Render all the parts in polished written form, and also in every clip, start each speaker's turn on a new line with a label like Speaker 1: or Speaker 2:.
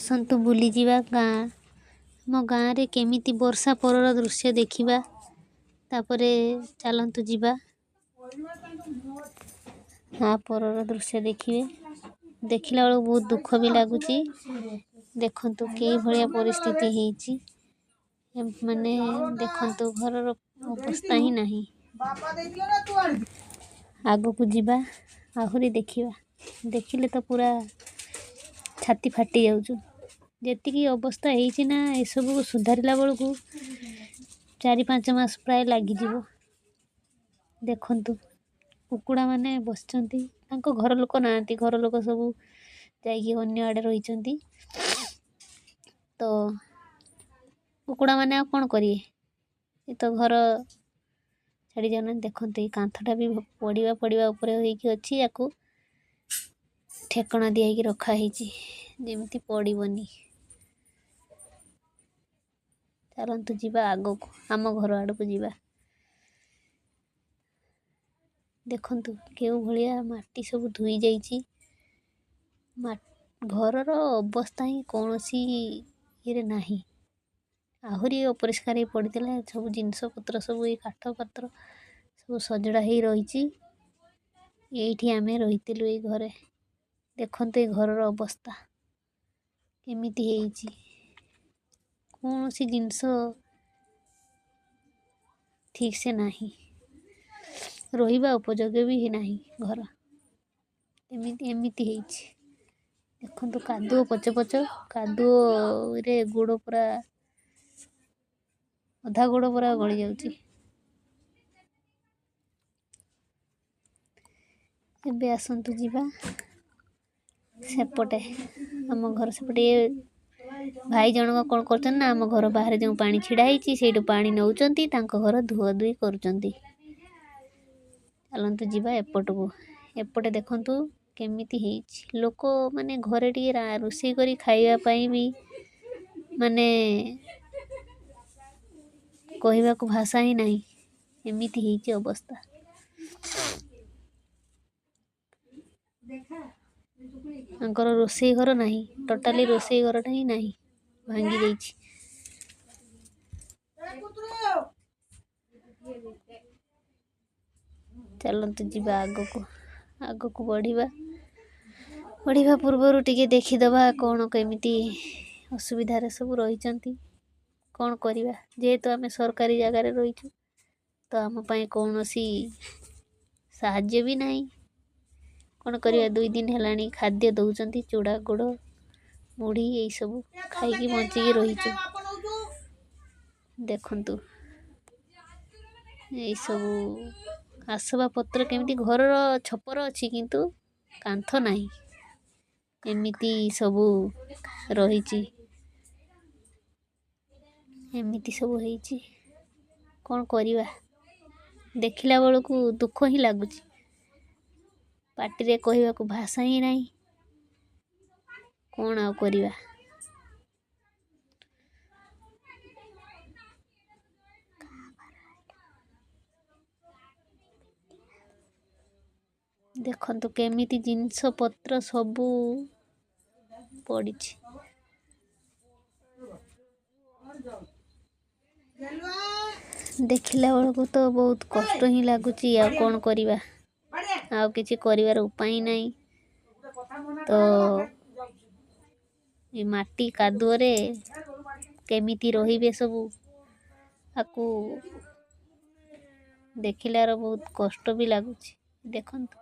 Speaker 1: ଆସନ୍ତୁ ବୁଲିଯିବା ଗାଁ। ଆମ ଗାଁରେ କେମିତି ବର୍ଷା ପରର ଦୃଶ୍ୟ ଦେଖିବା, ତାପରେ ଚାଲନ୍ତୁ ଯିବା। ଗାଁ ପରର ଦୃଶ୍ୟ ଦେଖିବେ, ଦେଖିଲା ବେଳକୁ ବହୁତ ଦୁଃଖ ବି ଲାଗୁଛି। ଦେଖନ୍ତୁ କେଉଁ ଭଳିଆ ପରିସ୍ଥିତି ହେଇଛି, ମାନେ ଦେଖନ୍ତୁ ଘରର ଅବସ୍ଥା ହିଁ ନାହିଁ। ଆଗକୁ ଯିବା, ଆହୁରି ଦେଖିବା। ଦେଖିଲେ ତ ପୁରା ଛାତି ଫାଟି ଯାଉଛି। ଯେତିକି ଅବସ୍ଥା ହେଇଛି ନା, ଏସବୁକୁ ସୁଧାରିଲା ବେଳକୁ 4-5 ମାସ ପ୍ରାୟ ଲାଗିଯିବ। ଦେଖନ୍ତୁ କୁକୁଡ଼ାମାନେ ବସିଛନ୍ତି, ତାଙ୍କ ଘର ଲୋକ ନାହାନ୍ତି, ଘର ଲୋକ ସବୁ ଯାଇକି ଅନ୍ୟ ଆଡ଼େ ରହିଛନ୍ତି। ତ କୁକୁଡ଼ାମାନେ ଆଉ କ'ଣ କରିବେ, ଏ ତ ଘର ଛାଡ଼ି ଯାଉନାହାନ୍ତି। ଦେଖନ୍ତୁ ଏଇ କାନ୍ଥଟା ବି ପଡ଼ିବା ପଡ଼ିବା ଉପରେ ହେଇକି ଅଛି, ୟାକୁ ଠେକଣା ଦିଆ ହେଇକି ରଖା ହେଇଛି ଯେମିତି ପଡ଼ିବନି। ଚାଲନ୍ତୁ ଯିବା ଆଗକୁ, ଆମ ଘର ଆଡ଼କୁ ଯିବା। ଦେଖନ୍ତୁ କେଉଁ ଭଳିଆ ମାଟି ସବୁ ଧୋଇ ଯାଇଛି। ଘରର ଅବସ୍ଥା ହିଁ କୌଣସି ଇଏରେ ନାହିଁ, ଆହୁରି ଅପରିଷ୍କାର ହେଇ ପଡ଼ିଥିଲା। ସବୁ ଜିନିଷପତ୍ର ସବୁ ଏଇ କାଠ ପତ୍ର ସବୁ ସଜଡ଼ା ହେଇ ରହିଛି। ଏଇଠି ଆମେ ରହିଥିଲୁ ଏଇ ଘରେ। ଦେଖନ୍ତୁ ଏଇ ଘରର ଅବସ୍ଥା କେମିତି ହେଇଛି, କୌଣସି ଜିନିଷ ଠିକ୍ ସେ ନାହିଁ, ରହିବା ଉପଯୋଗୀ ବି ନାହିଁ ଘର, ଏମିତି ହେଇଛି। ଦେଖନ୍ତୁ କାଦୁଅ ପଚ ପଚ, କାଦୁଅରେ ଗୋଡ଼ ପୁରା ଅଧା ଗୋଡ଼ ପୁରା ଗଳି ଯାଉଛି। ଏବେ ଆସନ୍ତୁ ଯିବା ସେପଟେ, ଆମ ଘର ସେପଟେ। ଭାଇ ଜଣକ କ'ଣ କରୁଛନ୍ତି ନା, ଆମ ଘର ବାହାରେ ଯେଉଁ ପାଣି ଛିଡ଼ା ହେଇଛି ସେଇଠୁ ପାଣି ନେଉଛନ୍ତି, ତାଙ୍କ ଘର ଧୁଆଧୁଇ କରୁଛନ୍ତି। ଚାଲନ୍ତୁ ଯିବା ଏପଟକୁ। ଏପଟେ ଦେଖନ୍ତୁ କେମିତି ହେଇଛି। ଲୋକମାନେ ଘରେ ଟିକେ ରୋଷେଇ କରି ଖାଇବା ପାଇଁ ବି ମାନେ କହିବାକୁ ଭାଷା ହିଁ ନାହିଁ, ଏମିତି ହେଇଛି ଅବସ୍ଥା। ତାଙ୍କର ରୋଷେଇ ଘର ନାହିଁ, ଟୋଟାଲି ରୋଷେଇ ଘରଟା ହିଁ ନାହିଁ, ଭାଙ୍ଗି ଯାଇଛି। ଚାଲନ୍ତୁ ଯିବା ଆଗକୁ, ଆଗକୁ ବଢ଼ିବା। ବଢ଼ିବା ପୂର୍ବରୁ ଟିକେ ଦେଖିଦେବା କ'ଣ କେମିତି ଅସୁବିଧାରେ ସବୁ ରହିଛନ୍ତି। କ'ଣ କରିବା, ଯେହେତୁ ଆମେ ସରକାରୀ ଜାଗାରେ ରହିଛୁ ତ ଆମ ପାଇଁ କୌଣସି ସାହାଯ୍ୟ ବି ନାହିଁ। କ'ଣ କରିବା, 2 ଦିନ ହେଲାଣି ଖାଦ୍ୟ ଦେଉଛନ୍ତି, ଚୁଡ଼ା ଗୁଡ଼ ମୁଢ଼ି ଏଇସବୁ ଖାଇକି ବଞ୍ଚିକି ରହିଛୁ। ଦେଖନ୍ତୁ ଏଇସବୁ ଆସବାବପତ୍ର କେମିତି, ଘରର ଛପର ଅଛି କିନ୍ତୁ କାନ୍ଥ ନାହିଁ, ଏମିତି ସବୁ ରହିଛି, ଏମିତି ସବୁ ହେଇଛି। କ'ଣ କରିବା, ଦେଖିଲା ବେଳକୁ ଦୁଃଖ ହିଁ ଲାଗୁଛି, ପାଟିରେ କହିବାକୁ ଭାଷା ହିଁ ନାହିଁ। କ'ଣ ଆଉ କରିବା। ଦେଖନ୍ତୁ କେମିତି ଜିନିଷପତ୍ର ସବୁ ପଡ଼ିଛି। ଦେଖିଲା ବେଳକୁ ତ ବହୁତ କଷ୍ଟ ହିଁ ଲାଗୁଛି। ଆଉ କ'ଣ କରିବା, ଆଉ କିଛି କରିବାର ଉପାୟ ନାହିଁ। ତ ଏ ମାଟି କାଦୁଅରେ କେମିତି ରହିବେ ସବୁ, ଆକୁ ଦେଖିଲାର ବହୁତ କଷ୍ଟ ବି ଲାଗୁଛି। ଦେଖନ୍ତୁ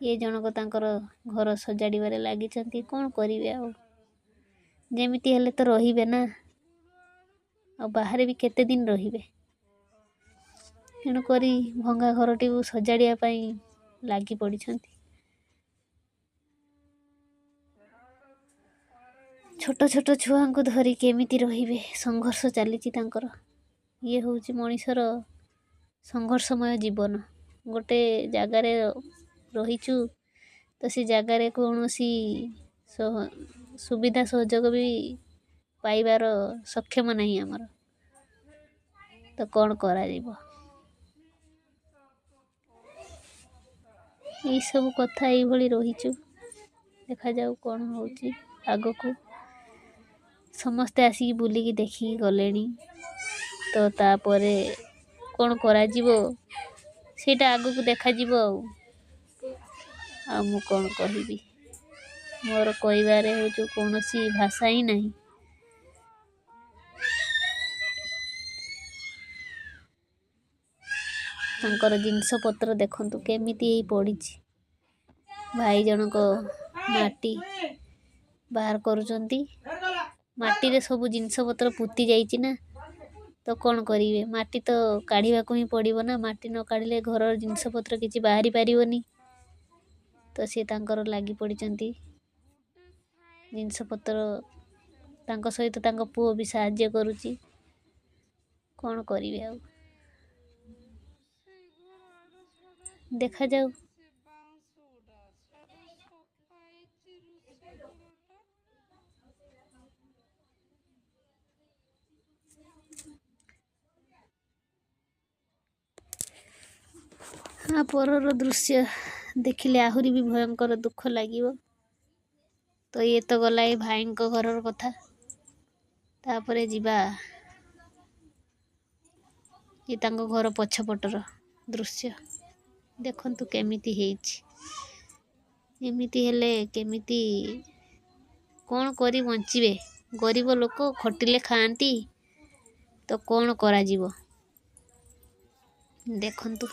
Speaker 1: ଏ ଜଣକ ତାଙ୍କର ଘର ସଜାଡ଼ିବାରେ ଲାଗିଛନ୍ତି। କ'ଣ କରିବେ ଆଉ, ଯେମିତି ହେଲେ ତ ରହିବେ ନା, ଆଉ ବାହାରେ ବି କେତେ ଦିନ ରହିବେ। ତେଣୁକରି ଭଙ୍ଗା ଘରଟିକୁ ସଜାଡ଼ିବା ପାଇଁ ଲାଗି ପଡ଼ିଛନ୍ତି। ଛୋଟ ଛୋଟ ଛୁଆଙ୍କୁ ଧରି କେମିତି ରହିବେ, ସଂଘର୍ଷ ଚାଲିଛି ତାଙ୍କର। ଇଏ ହେଉଛି ମଣିଷର ସଂଘର୍ଷମୟ ଜୀବନ। ଗୋଟେ ଜାଗାରେ ରହିଛୁ ତ ସେ ଜାଗାରେ କୌଣସି ସୁବିଧା ସହଯୋଗ ବି ପାଇବାର ସକ୍ଷମ ନାହିଁ ଆମର, ତ କ'ଣ କରାଯିବ। ଏଇସବୁ କଥା ଏଇଭଳି ରହିଛୁ, ଦେଖାଯାଉ କ'ଣ ହେଉଛି ଆଗକୁ। ସମସ୍ତେ ଆସିକି ବୁଲିକି ଦେଖିକି ଗଲେଣି। ତ ତାପରେ କ'ଣ କରାଯିବ ସେଇଟା ଆଗକୁ ଦେଖାଯିବ। ଆଉ ଆଉ ମୁଁ କ'ଣ କହିବି, ମୋର କହିବାରେ ହେଉଛି କୌଣସି ଭାଷା ହିଁ ନାହିଁ। ତାଙ୍କର ଜିନିଷପତ୍ର ଦେଖନ୍ତୁ କେମିତି ହେଇ ପଡ଼ିଛି। ଭାଇ ଜଣକ ମାଟି ବାହାର କରୁଛନ୍ତି। ମାଟିରେ ସବୁ ଜିନିଷପତ୍ର ପୋତି ଯାଇଛି ନା, ତ କ'ଣ କରିବେ, ମାଟି ତ କାଢ଼ିବାକୁ ହିଁ ପଡ଼ିବ ନା। ମାଟି ନ କାଢ଼ିଲେ ଘରର ଜିନିଷପତ୍ର କିଛି ବାହାରି ପାରିବନି। ତ ସିଏ ତାଙ୍କର ଲାଗି ପଡ଼ିଛନ୍ତି ଜିନିଷପତ୍ର, ତାଙ୍କ ସହିତ ତାଙ୍କ ପୁଅ ବି ସାହାଯ୍ୟ କରୁଛି। କ'ଣ କରିବେ ଆଉ, ଦେଖାଯାଉ। ପରର ଦୃଶ୍ୟ ଦେଖିଲେ ଆହୁରି ବି ଭୟଙ୍କର ଦୁଃଖ ଲାଗିବ। ତ ଇଏ ତ ଗଲା ଏ ଭାଇଙ୍କ ଘରର କଥା। ତାପରେ ଯିବା ଇଏ ତାଙ୍କ ଘର ପଛପଟର ଦୃଶ୍ୟ। ଦେଖନ୍ତୁ କେମିତି ହେଇଛି। ଏମିତି ହେଲେ କେମିତି କ'ଣ କରି ବଞ୍ଚିବେ? ଗରିବ ଲୋକ ଖଟିଲେ ଖାଆନ୍ତି, ତ କ'ଣ କରାଯିବ ଦେଖନ୍ତୁ।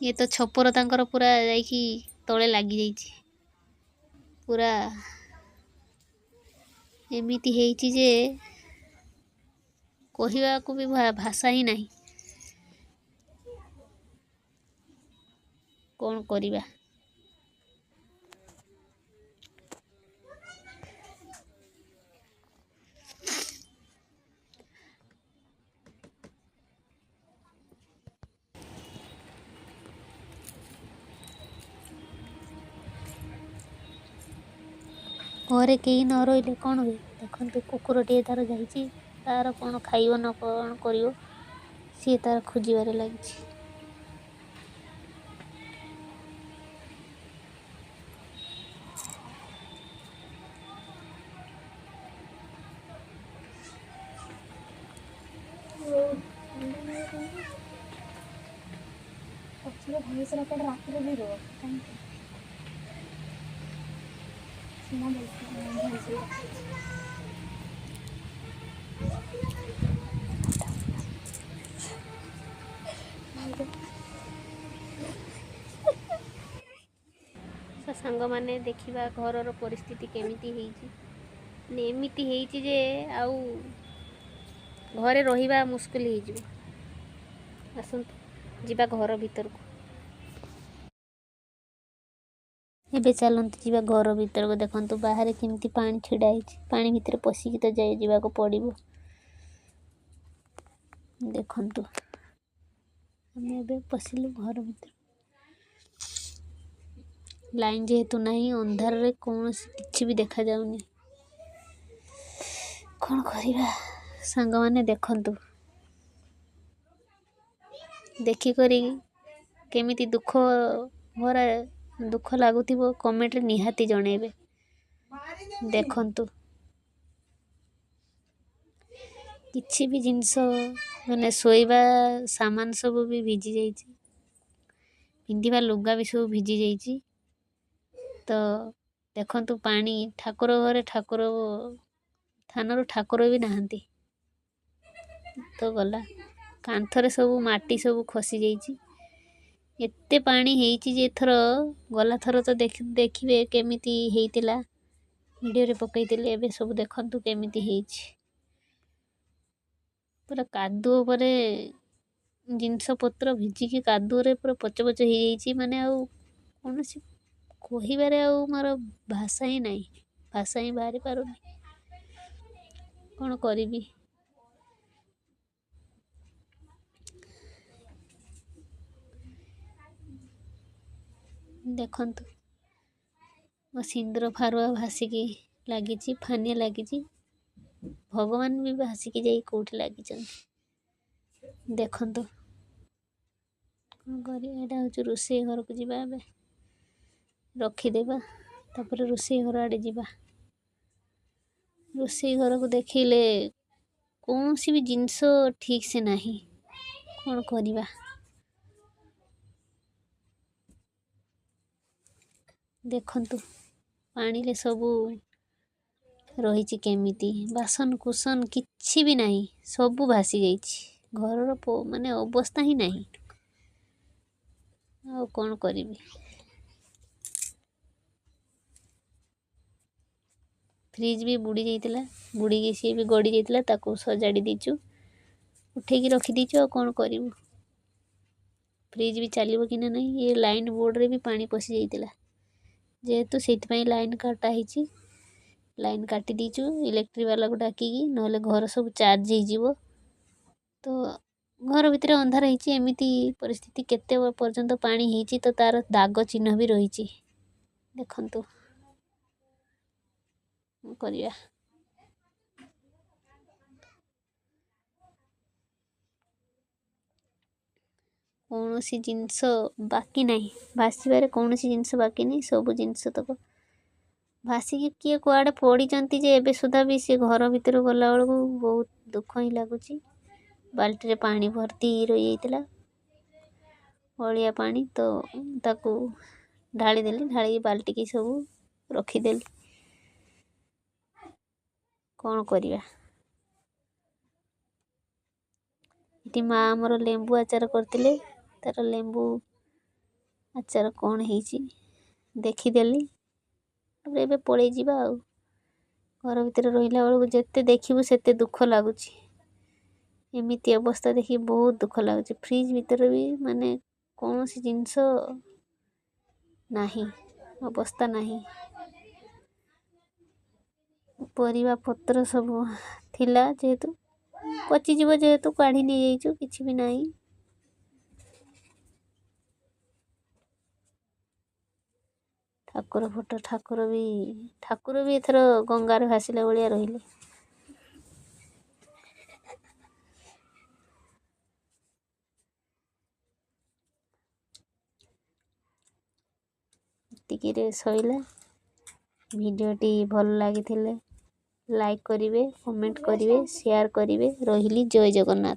Speaker 1: ଇଏ ତ ଛପର ତାଙ୍କର ପୁରା ଯାଇକି ତଳେ ଲାଗିଯାଇଛି। ପୁରା ଏମିତି ହେଇଛି ଯେ କହିବାକୁ ବି ଭାଷା ହିଁ ନାହିଁ। କ'ଣ କରିବା? ଘରେ କେହି ନ ରହିଲେ କ'ଣ ହୁଏ ଦେଖନ୍ତୁ। କୁକୁରଟିଏ ତାର ଯାଇଛି, ତାର କ'ଣ ଖାଇବ ନ କ'ଣ କରିବ ସିଏ ତାର ଖୋଜିବାରେ ଲାଗିଛି।
Speaker 2: ଭଏସ୍ ରେକର୍ଡ଼ ରାତିରେ ବି ରୁହ କାହିଁକି?
Speaker 1: ସାଙ୍ଗମାନେ ଦେଖିବା ଘରର ପରିସ୍ଥିତି କେମିତି ହେଇଛି। ମାନେ ଏମିତି ହେଇଛି ଯେ ଆଉ ଘରେ ରହିବା ମୁସ୍କିଲ ହେଇଯିବ। ଆସନ୍ତୁ ଯିବା ଘର ଭିତରକୁ। ଏବେ ଚାଲନ୍ତୁ ଯିବା ଘର ଭିତରକୁ। ଦେଖନ୍ତୁ ବାହାରେ କେମିତି ପାଣି ଛିଡ଼ା ହେଇଛି। ପାଣି ଭିତରେ ପଶିକି ତ ଯାଇ ଯିବାକୁ ପଡ଼ିବ। ଦେଖନ୍ତୁ ଆମେ ଏବେ ପଶିଲୁ ଘର ଭିତରକୁ। ଲାଇନ୍ ଯେହେତୁ ନାହିଁ, ଅନ୍ଧାରରେ କୌଣସି କିଛି ବି ଦେଖାଯାଉନି। କ'ଣ କରିବା ସାଙ୍ଗମାନେ, ଦେଖନ୍ତୁ ଦେଖିକରି କେମିତି ଦୁଃଖ ଭରା ଦୁଃଖ ଲାଗୁଥିବ, କମେଣ୍ଟରେ ନିହାତି ଜଣେଇବେ। ଦେଖନ୍ତୁ କିଛି ବି ଜିନିଷ ମାନେ ଶୋଇବା ସାମାନ ସବୁ ବି ଭିଜି ଯାଇଛି, ପିନ୍ଧିବା ଲୁଗା ବି ସବୁ ଭିଜି ଯାଇଛି। ତ ଦେଖନ୍ତୁ ପାଣି ଠାକୁର ଘରେ, ଠାକୁର ଥାନରୁ ଠାକୁର ବି ନାହାନ୍ତି ତ ଗଲା। କାନ୍ଥରେ ସବୁ ମାଟି ସବୁ ଖସି ଯାଇଛି। ଏତେ ପାଣି ହେଇଛି ଯେ ଏଥର, ଗଲାଥର ତ ଦେଖିବେ କେମିତି ହେଇଥିଲା, ଭିଡ଼ିଓରେ ପକେଇଥିଲି। ଏବେ ସବୁ ଦେଖନ୍ତୁ କେମିତି ହେଇଛି, ପୁରା କାଦୁଅ ପରେ ଜିନିଷପତ୍ର ଭିଜିକି କାଦୁଅରେ ପୁରା ପଚପଚ ହେଇଯାଇଛି। ମାନେ ଆଉ କୌଣସି କହିବାରେ ଆଉ ମୋର ଭାଷା ହିଁ ନାହିଁ, ଭାଷା ହିଁ ବାହାରି ପାରୁନି। କ'ଣ କରିବି? ଦେଖନ୍ତୁ ମୋ ସିନ୍ଦୁର ଫାରୁଆ ଭାସିକି ଲାଗିଛି, ଫାନିଆ ଲାଗିଛି, ଭଗବାନ ବି ଭାସିକି ଯାଇ କେଉଁଠି ଲାଗିଛନ୍ତି। ଦେଖନ୍ତୁ କ'ଣ କରିବା। ଏଇଟା ହେଉଛି ରୋଷେଇ ଘରକୁ ଯିବା ଏବେ, ରଖିଦେବା। ତାପରେ ରୋଷେଇ ଘର ଆଡ଼େ ଯିବା। ରୋଷେଇ ଘରକୁ ଦେଖିଲେ କୌଣସି ବି ଜିନିଷ ଠିକ୍ ସେ ନାହିଁ, କ'ଣ କରିବା? ଦେଖନ୍ତୁ ପାଣିରେ ସବୁ ରହିଛି କେମିତି, ବାସନ କୁସନ କିଛି ବି ନାହିଁ, ସବୁ ଭାସି ଯାଇଛି। ଘରର ମାନେ ଅବସ୍ଥା ହିଁ ନାହିଁ। ଆଉ କ'ଣ କରିବି? ଫ୍ରିଜ୍ ବି ବୁଡ଼ି ଯାଇଥିଲା, ବୁଡ଼ିକି ସିଏ ବି ଗଡ଼ି ଯାଇଥିଲା, ତାକୁ ସଜାଡ଼ି ଦେଇଛୁ, ଉଠେଇକି ରଖିଦେଇଛୁ। ଆଉ କ'ଣ କରିବୁ? ଫ୍ରିଜ୍ ବି ଚାଲିବ କି ନା ନାହିଁ। ଏ ଲାଇନ୍ ବୋର୍ଡ଼ରେ ବି ପାଣି ପଶି ଯାଇଥିଲା ଯେହେତୁ, ସେଇଥିପାଇଁ ଲାଇନ୍ କଟା ହେଇଛି। ଲାଇନ୍ କାଟି ଦେଇଛୁ ଇଲେକ୍ଟ୍ରି ବାଲାକୁ ଡାକିକି, ନହେଲେ ଘର ସବୁ ଚାର୍ଜ ହେଇଯିବ। ତ ଘର ଭିତରେ ଅନ୍ଧାର ହେଇଛି। ଏମିତି ପରିସ୍ଥିତି, କେତେ ପର୍ଯ୍ୟନ୍ତ ପାଣି ହେଇଛି ତ ତା'ର ଦାଗ ଚିହ୍ନ ବି ରହିଛି, ଦେଖନ୍ତୁ। କରିବା, କୌଣସି ଜିନିଷ ବାକି ନାହିଁ ଭାସିବାରେ, କୌଣସି ଜିନିଷ ବାକି ନାହିଁ। ସବୁ ଜିନିଷ ତକ ଭାସିକି କିଏ କୁଆଡ଼େ ପଡ଼ିଛନ୍ତି ଯେ ଏବେ ସୁଦ୍ଧା ବି ସେ ଘର ଭିତରୁ ଗଲାବେଳକୁ ବହୁତ ଦୁଃଖ ହିଁ ଲାଗୁଛି। ବାଲ୍ଟିରେ ପାଣି ଭର୍ତ୍ତି ରହିଯାଇଥିଲା, ଅଳିଆ ପାଣି, ତ ତାକୁ ଢାଳିଦେଲି, ଢାଳିକି ବାଲ୍ଟିକି ସବୁ ରଖିଦେଲି। କ'ଣ କରିବା? ଏଠି ମା ଆମର ଲେମ୍ବୁ ଆଚାର କରିଥିଲେ, ତା'ର ଲେମ୍ବୁ ଆଚାର କ'ଣ ହେଇଛି ଦେଖିଦେଲି। ତାପରେ ଏବେ ପଳେଇ ଯିବା। ଆଉ ଘର ଭିତରେ ରହିଲା ବେଳକୁ ଯେତେ ଦେଖିବୁ ସେତେ ଦୁଃଖ ଲାଗୁଛି। ଏମିତି ଅବସ୍ଥା ଦେଖି ବହୁତ ଦୁଃଖ ଲାଗୁଛି। ଫ୍ରିଜ୍ ଭିତରେ ବି ମାନେ କୌଣସି ଜିନିଷ ନାହିଁ, ଅବସ୍ଥା ନାହିଁ। ପରିବା ପତ୍ର ସବୁ ଥିଲା, ଯେହେତୁ ପଚିଯିବ, ଯେହେତୁ କାଢ଼ି ନେଇଯାଇଛୁ, କିଛି ବି ନାହିଁ। ଠାକୁର ଫଟୋ, ଠାକୁର ବି ଏଥର ଗଙ୍ଗାରେ ଭାସିଲା ଭଳିଆ ରହିଲେ। ଏତିକିରେ ସଇଲା। ଭିଡ଼ିଓଟି ଭଲ ଲାଗିଥିଲେ ଲାଇକ୍ କରିବେ, କମେଣ୍ଟ କରିବେ, ସେୟାର କରିବେ। ରହିଲି, ଜୟ ଜଗନ୍ନାଥ।